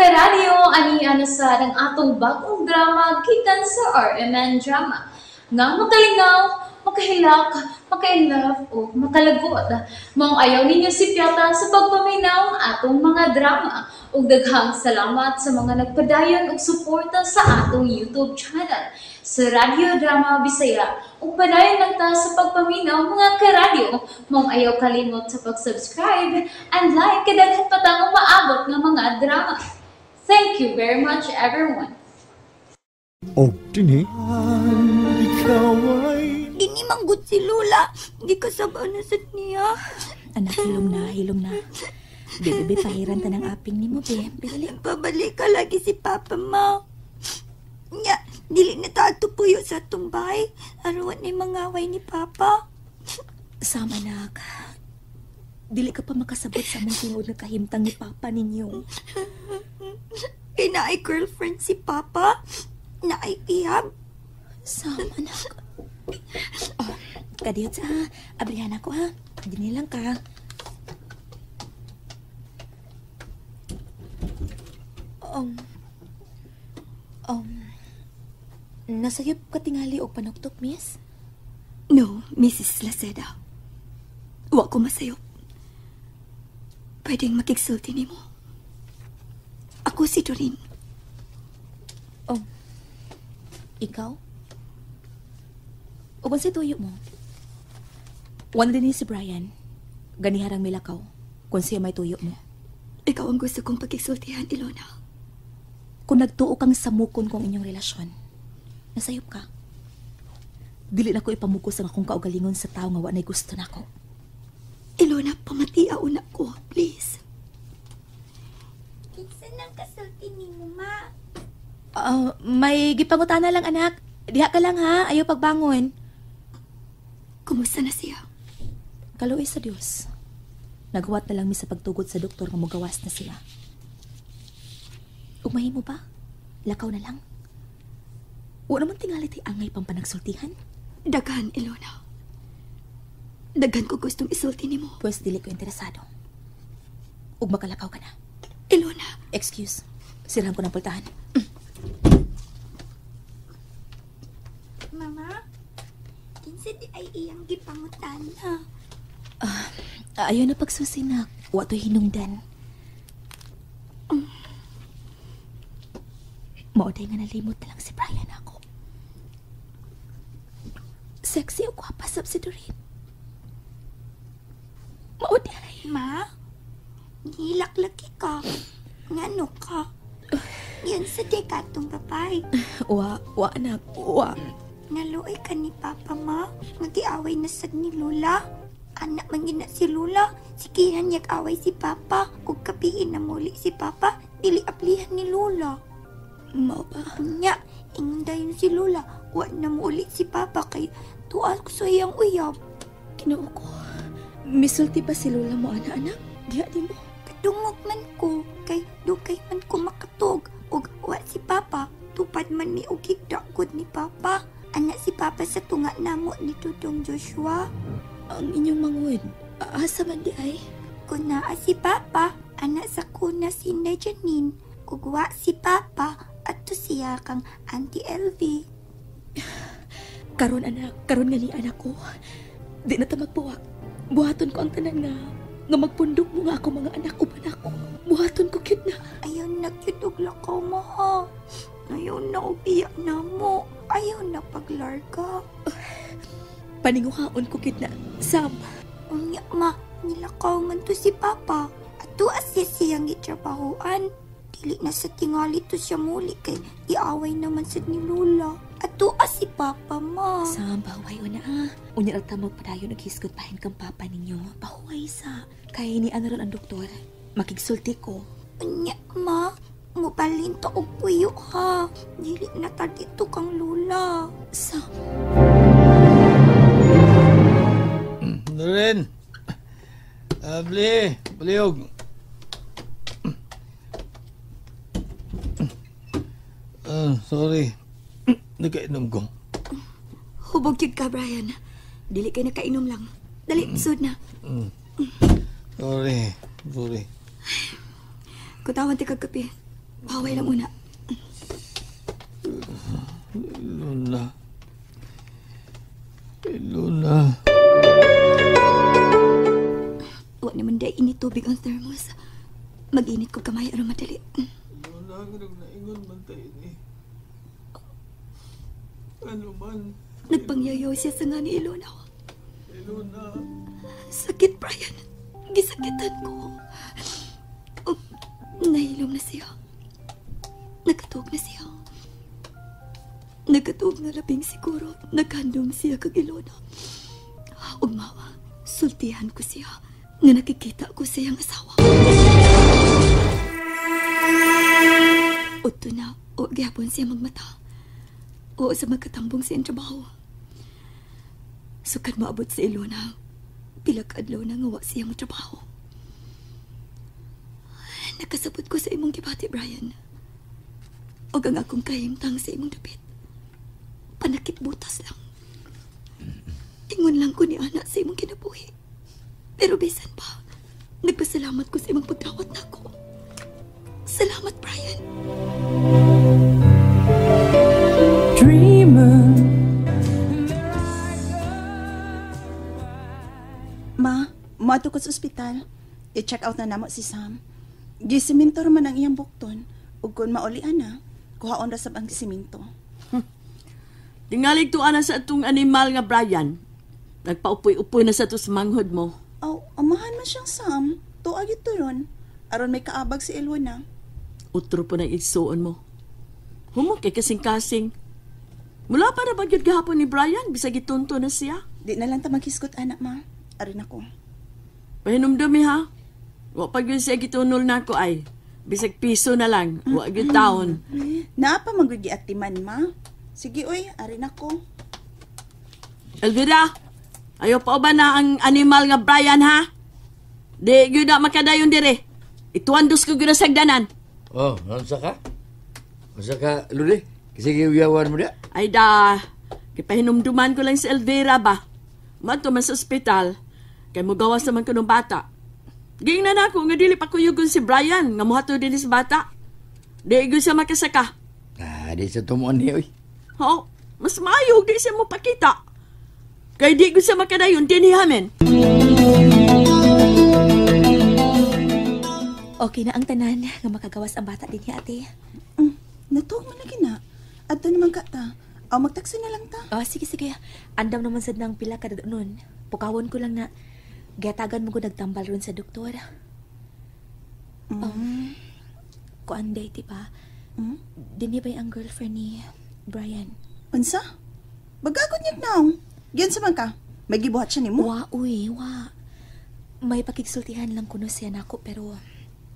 Karadyo, ani na sad ang atong bagong drama gikan sa RMN Drama nga makalingaw, makahilak, maka-inlove o makalagot. Maong ayaw ninyo sipyata sa pagpaminaw atong mga drama. Ug daghang salamat sa mga nagpadayon og suporta sa atong YouTube channel sa Radyo Drama Bisaya. Ug padayon lang ta sa pagpaminaw, mga karadyo. Maong ayaw kalimot sa pag-subscribe and like kay daghan pa tang umaabot nga mga drama. Thank you very much, everyone. Og dinhi Dini manggod si Lola. Gikasaba na sad niya. Anak, hilom na, hilom na. Bebe, be, pahiran ta ng aping nimo, be. Bili. Pabalik ka lagi si Papa, ma. Nya, dili na ta adto puyo sa atong bahay. Aruan ni mangaway ni Papa. Sama, anak. Dili ka pa makasabot sa among tinuod nga kahimtang ni Papa ninyo. Kay naay girlfriend si Papa. Naay ihab. Sama, anak. Oh, kadiyot sa ha. Abrihan ako ha. Dini lang ka. Um, um, nasayop ka tingali og panuktok, miss? No, Mrs. Laceda. Wa ko masayop. Pwedeng makigsulti nimo. Ako si Doreen. Oh, ikaw? Ug unsay tuyo mo? Wala din si Brian. Ganiharang milakaw. Kung siya may tuyo mo. Ikaw ang gusto kong pagkigsultihan, Ilona. Kung nagtuo kang samukon kong inyong relasyon, nasayop ka. Dili na ko ipamukos ang akong kaugalingon sa tao nga wa na'y gusto nako. Ilona, pamatia una ko, please. Kinsa nang kasulti nimo, ma? May gipangutana lang, anak. Diha ka lang ha, ayaw pagbangon. Kumusta na siya? Kaluoy sa Dios. Naghuwat na lang mi sa pagtugot sa doktor nga mogawas na siya. Ug mahimo ba? Lakaw na lang. Wa naman tingali tay angay pang panagsultihan. Daghan, Ilona. Daghan ko gustong isulti nimo. Pwes dili ko interesado. Ug makalakaw ka na. Ilona. Excuse. Sirhan ko ng pultahan. Mama, kinsa di ay iyang gipangutana? Ayaw na pagsusinak. Wa to'y hinungdan. Mao day nga nalimot na lang si Brian ako. Sexy o gwapa sab si Doreen. Mao day. Ma, gilaklaki ka. Ngano ka? Yan sa di katong babay. Wa, wa anak, wa. Naluoy ka ni Papa, ma. Magiaway na sad ni Lola. Anak man gina si Lola. Sikihan niyag away si Papa. Ug kapiin na muli si Papa. Dili aplihan ni Lola. Mao ba? Nya, ingon dayon si Lola. Wa na muli si Papa kay tuwa ko sa iyang uyab. Ginoo ko. Misulti pa si Lola mo, ana, anak? Diha di mo. Kadungog man ko kay dugay man ko makatug. Ug wa si Papa. Tupad man mi og higda gud ni Papa. Anak si Papa sa tunga namo ni Dudong Joshua. Ang inyong mangod, asa man di ay? Kun naa si Papa, anak sa kuna si Inday Janine. Ug wa si Papa, adto siya kang Auntie LV. Karon anak, karon nga ni anak ko. Di na ta magbuwak. Buhaton ko ang tanan nga magpundok mo nga ako mga anak uban ako. Buhaton ko cute na. Ayaw na cute og lakaw mo ha. Ayaw na og iya na mo. Ayaw na paglarga. Paninguhaon ko cute na. Sam. Unya ma, nilakaw man to si Papa. Ato asya siyang gitrabahoan. Dili na sa tingali to siya muli kay iaway naman sad ni Lola. Ato as si Papa ma. Sam, pahuway o na ah. Unya ra ta magpadayon og hisgot bahin kang Papa ninyo. Pahuway sa. Kay ni ano ron ang doktor. Makigsulti ko. Unya ma, mubalin to og puyo ha. Dili na ta dito kang Lola. Sam. Doreen. Abli, balihog. Sorry. Nakainom ko. Hubog yun ka, Brian. Dili kay nakainom lang. Dali, sud na. Sorry, sorry. Kutawan ti kagkape. Paway lang una. Luna. Luna. Wa naman day init tubig ang thermos. Mag-init ko kamay aron madali. Luna, ganun naingon man tayo ni. Ano man? Nagpangyayaw siya sa nga ni Ilona. Ilona. Sakit, Brian. Gisakitan ko. Oh, nahilom na siya. Nakatuog na siya. Nakatuog na labing siguro. Naghandom siya kag Ilona. Umawa, sultihan ko siya nga nakikita ko siyang asawa. Uto na, o gihapon siya magmata. O sa magkatambong siyang trabaho. Sukad maabot si Ilona, pila ka adlaw na nga wa siya mo trabaho. Nakasabot ko sa imong gibati, Brian. Og ang akong kahimtang sa imong dapit. Panakip butas lang. Ingon lang ko ni ana sa imong kinabuhi. Pero bisan pa, nagpasalamat ko sa imong pagdawat nako. Salamat, Brian. Dreamer. Ma, moadto ko sa ospital. I-check out na namo si Sam. Gisiminto man ang iyang bukton. Ug kun maulian na, kuhaon ra sab ang siminto. Tingalig tuwa na sa atong animal nga Brian. Nagpaupoy-upoy na sa to sa manghod mo. Aw, amahan man siyang Sam. Tuwa gyud to ron. Aron may kaabag si Ilona. Utro po ng igsuon mo. Humok kay kasing-kasing. Mula pa na ba gyud gahapon ni Brian bisag gitunto na siya? Di na lang ta maghisgot anak ma. Arin ako. Pahinumdumi ha. Wa pa gyud siya gitunol nako ay. Bisag piso na lang, wa gyud taon. Naa pa man gyud giatiman ma. Sige oy, arin ako. Elvira, ayaw pa ba na ang animal nga Brian ha? Di gyud na makadayon dire. Ituandos ko gyud na sagdanan. Oh, unsa ka? Unsa ka, Ludi? Kasi giuyawan mo dia? Ay da, kipahinumduman ko lang si Elvira ba. Madto man sa ospital, kay mugawas naman ko ng bata. Giingnan ako nga dili pa kuyugon si Brian nga mohatod dinhi sa bata. Di gyud siya makasaka. Ah, di sa tumuan niya, oy. Ho, mas maayo di siya mo pakita. Kay di gyud siya makadayon dinhi hamen. Okay na ang tanan nga makagawas ang bata dinhi ate. Natuog man lagi na. Adto naman ka ta. Aw, magtaksi na lang ta. Oh, sige sige. Andam naman sad nang pila kada nun. Pukawon ko lang na. Gatagan mo ko nagtambal ron sa doktor. Kuan day, di ba? Dinhi ba ang girlfriend ni Brian? Unsa? Bagakot niya naong. Giyon sa man ka. May gibuhat siya nimo? Wa, uy, wa. May pakigsultihan lang kuno siya nako pero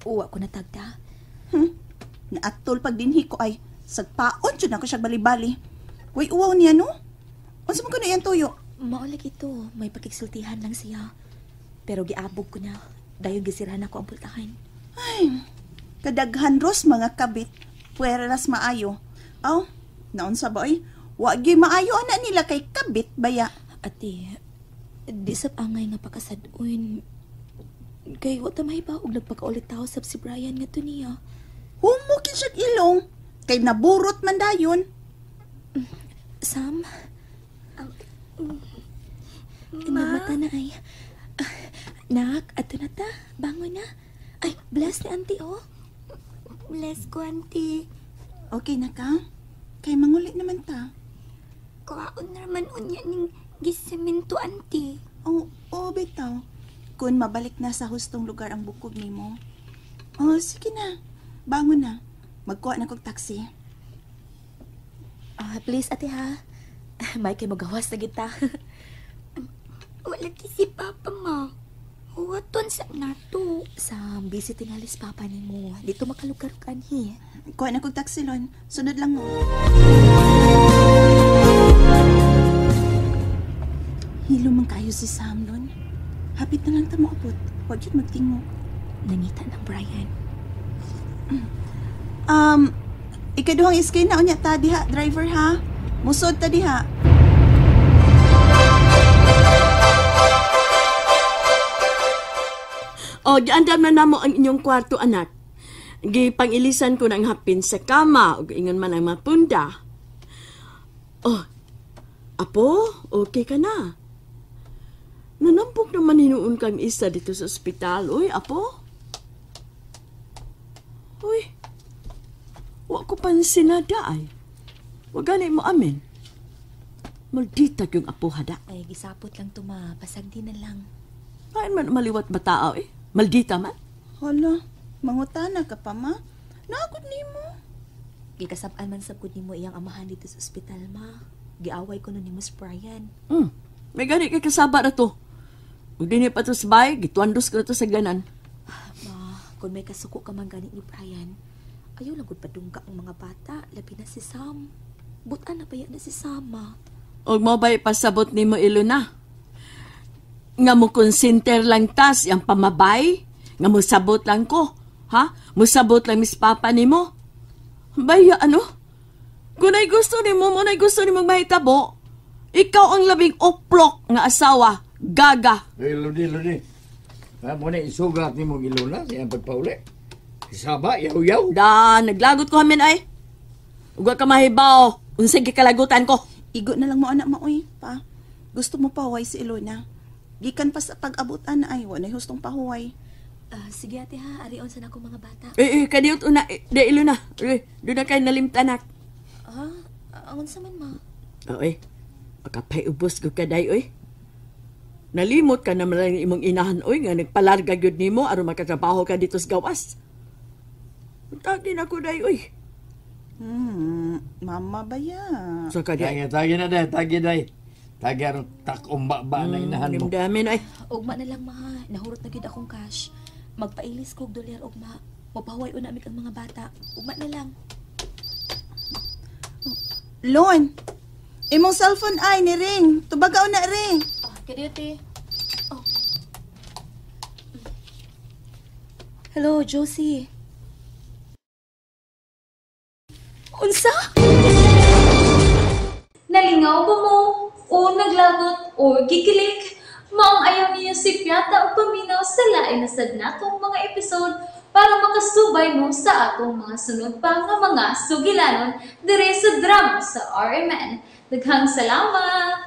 uwa ko natagda. Naatol pag dinhi ko ay sagpaon jud nako siya bali-bali. Way uwaw niya no? Unsa man kuno iyang tuyo? Mao lagi to, may pakigsultihan lang siya. Pero giabog ko na. Dayon gisirahan ako ang pultahan. Ay, kadaghan ros mga kabit. Puwera ras maayo. Aw, naunsa ba oy? Wa gyud maayo ana nila kay kabit baya. Ate, di sab angay nga pakasad-on. Kay wa ta mahibaw og nagpakaulit tawo sab si Brian ngadto niya. Humukin siya ilong. Kay naburot man dayon. Sam? Nagmata na ay. Nak, ato na ta. Bangon na. Ay, bless ni auntie, oh. Bless ko, auntie. Okay na ka? Kay manguli naman ta. Kuhaon naman unya ning gisemento, auntie. Oo, oh, bitaw. Kung mabalik na sa hustong lugar ang bukog nimo. Oh, sige na. Bangon na. Magkuha na kog taxi. Please, ate ha. May kay magawas na kita. Wala ki si Papa, ma. Huwaton sa nato. Sam, busy tingalis Papa nimo. Dito makalugar-lugar hi. Kuha na kog taxi, Lon. Sunod lang mo. Hilo man kayo si Sam, Lon. Hapit na lang ta moabot. Huwag yun magtingog. Nangita ng Brian. Ikaduhang iskina unya ta diha, driver ha. Musod ta diha. O, giandam na namo ang inyong kwarto, anak. Gipangilisan ko ng hapin sa kama ug ingon man ang mga punda. Oh, apo, okay ka na. Nanampok naman hinuon kang isa dito sa ospital. Uy, apo. Uy, wa ko pansin na daay. Wa gani mo amin. Maldita yung apo hada. Ay, gisapot lang to, ma. Pasag di na lang. Kain man maliwat batao eh. Maldita man. Hala, mangutana ka pa, ma. Naagod nimo. Gikasab-an man sab gud nimo iyang amahan dito sa ospital, ma. Giaway ko nun nimo si Brian. May gani kay kasaba na to. Ug dinhi pa to sa bahay, gituandos ko na to sa ganan. Ma, kung may kasuko ka man gani ni Brian, ayaw lang gud padungga ang mga bata, labi na si Sam. Butan na baya na si Sam, ma. Og mo ba'y pasabot nimo Ilona? Nga mo konsinter lang tas yang pamabay, nga mo sabot lang ko. Ha? Musabot lang mis papa nimo. Baya ano? Kung ay gusto nimo, mo nay gusto nimo mahitabo. Ikaw ang labing oplok nga asawa, gaga. Eh, Lodi, Lodi. Ha, mo na isugat ni mong Ilona sa iyang pagpauli. Saba, yaw-yaw. Da, naglagot ko hamin ay. Ugwa ka mahibaw, unsay gikalagutan ko. Igo na lang mo anak maoy, pa. Gusto mo pahuway si Ilona. Gikan pa sa pag-abutan ay, wa na hustong pahuway. Sige ate ha, arion sa nako mga bata. Eh, kadiot una, eh, di Ilona. Eh, doon na kayo nalimtanak. Ah, ang unsa man, ma? Oo eh, makapay-ubos ko kaday, oy. Nalimot ka naman lang imong inahan, oy, nga nagpalarga gyud nimo aron makatrabaho ka dito sa gawas. Tagi na ko day, oy. Mama ba ya? So ka di. Tagi, tagi na day, tagi day. Tagi aron takumba ba na inahan mo. Damdamin, oy. Ugma na lang, ma. Nahurot na gyud akong cash. Magpailis ko og dolyar ugma. Mapahuway una mig ang mga bata. Ugma na lang. Lon, imong cellphone ay ni ring. Tubagaw na ring. Ah, kadiyo. Oh. Hello, Josie. Unsa? Nalingaw ba mo? O naglagot o gikilig? Maong ayaw niyo si Piata o paminaw sa lain na sad natong mga episode para makasubay mo sa atong mga sunod pa nga mga sugilanon dire sa drama sa RMN. Daghang salamat!